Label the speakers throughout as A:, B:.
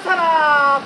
A: ሰላም።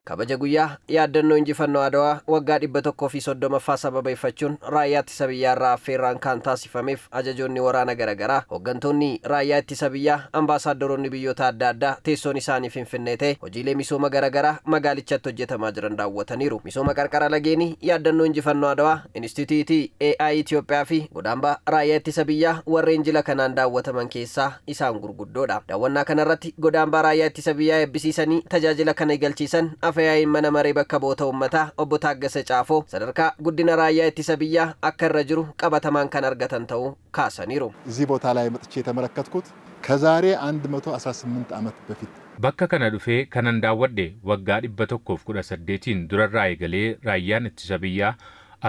B: Kabaja guyyaa yaaddannoo injifannoo Adawaa waggaa 130ffaa sababeeffachuun raayyaa ittisa biyyaarraa affeerraan kan taasifameef ajajoonni waraana garaagaraa, hooggantoonni raayyaa ittisa biyyaa, ambaasaaddoroonni biyyoota adda addaa teessoon isaanii Finfinnee ta'e hojiilee misooma garaagaraa magaalichatti hojjetamaa jiran daawwataniiru. Misooma qarqara lageenii, yaaddannoo injifannoo Adawaa, Inistituutii AI Itoophiyaa fi godaambaa raayyaa ittisa biyyaa warreen jila kanaan daawwataman keessaa isaan gurguddoodha. Daawwannaa kanarratti godaambaa raayyaa ittisa biyyaa eebbisiisanii tajaajila kana eegalchiisan Afyaa'iin mana maree bakka bu'oota uummataa obbo Taaggasa Caafoo sadarkaa guddina raayyaa ittisa biyyaa akka irra jiru qabatamaan kan argatan ta'uu kaasaniiru.
C: እዚህ ቦታ ላይ መጥቼ የተመለከትኩት ከዛሬ 118 ዓመት በፊት
D: Bakka kana dhufee kanan daawwadhe waggaa 118n durarraa eegalee raayyaan ittisa biyyaa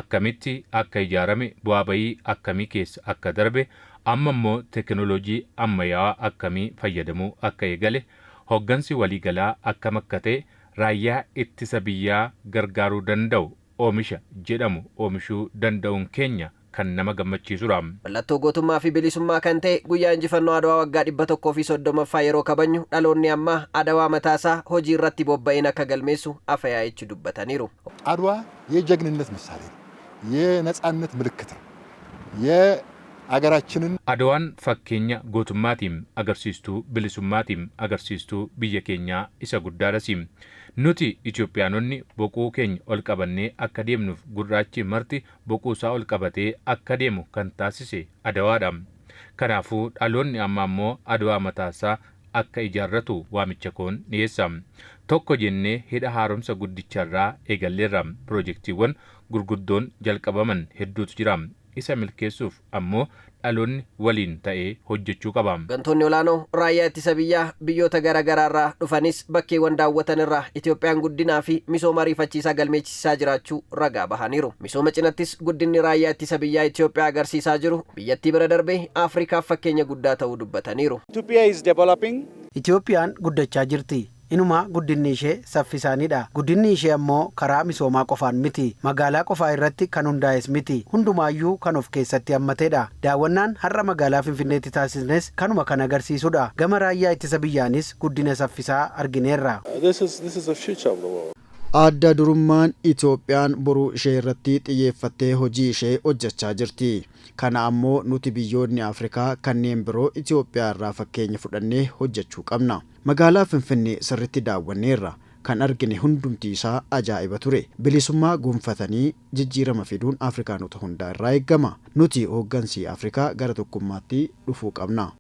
D: akkamitti akka ijaarame, bu'aa bayii akkamii keessa akka darbe, amma immoo teekinooloojii ammayyaawaa akkamii fayyadamuu akka eegale, hoggansi waliigalaa akkam akka ta'e, raayyaa ittisa biyyaa gargaaruu danda'u oomisha jedhamu oomishuu danda'uun keenya kan nama gammachiisudha.
B: Mallattoo gootummaa fi bilisummaa kan ta'e guyyaa injifannoo Adawaa waggaa 130ffaa yeroo kabajnu dhaloonni ammaa Adawaa mataasaa hojii irratti bobba'een akka galmeessu afyaa'ichi dubbataniiru.
C: አድዋ የጀግንነት ምሳሌ ነው። የነጻነት ምልክት ነው። የአገራችንን
D: Adawaan fakkeenya gootummaatiin, agarsiistuu bilisummaatiin, agarsiistuu biyya keenyaa isa guddaadhas. Nuti Itoophiyaanonni boquu keenya ol qabannee akka deemnuuf, gurraachi marti boquu isaa ol qabatee akka deemu kan taasise Adawaadha. Kanaafuu dhaloonni amma ammoo Adawaa mataasaa akka ijaarratu waamicha koon dhiyeessa. Tokko jennee hidha haaromsa guddicharraa eegalleerra. Piroojeektiiwwan gurguddoon jalqabaman hedduutu jira. Isa milkeessuuf ammoo dhaloonni waliin ta'ee hojjechuu qaba.
B: Hooggantoonni olaanoo raayyaa ittisa biyyaa biyyoota garaa irraa dhufanis bakkeewwan daawwatan irraa Itoophiyaan guddinaa fi misooma ariifachiisaa galmeessisaa jiraachuu ragaa bahaniiru. Misooma cinattis guddinni raayyaa ittisa biyyaa Itoophiyaa agarsiisaa jiru biyyattii bira darbee Afrikaaf fakkeenya guddaa ta'uu dubbataniiru.
E: Ethiopia is developing.
F: Itoophiyaan guddachaa jirti. Inuma guddinni ishee saffisaanidha. Guddinni ishee ammoo karaa misoomaa qofaan miti. Magaalaa qofaa irratti kan hundaa'es miti. Hundumaayyuu kan of keessatti hammatedha. Daawwannaan har'a magaalaa Finfinneetti taasisnes kanuma kan agarsiisudha. Gama raayyaa ittisa biyyaanis guddina saffisaa argineerra.
G: This is the future of the world.
H: Adda durummaan Itoophiyaan boruu ishee irratti xiyyeeffattee hojii ishee hojjechaa jirti. Kana ammoo nuti biyyoonni Afrikaa kanneen biroo Itoophiyaa irraa fakkeenya fudhannee hojjechuu qabna. Magaalaa Finfinnee sirriitti daawwanneerra. Kan argine hundumti isaa ajaa'iba ture. Bilisummaa gonfatanii jijjiirama fiduun Afrikaanota hundaa irraa eeggama. Nuti hooggansi Afrikaa gara tokkummaatti dhufuu qabna.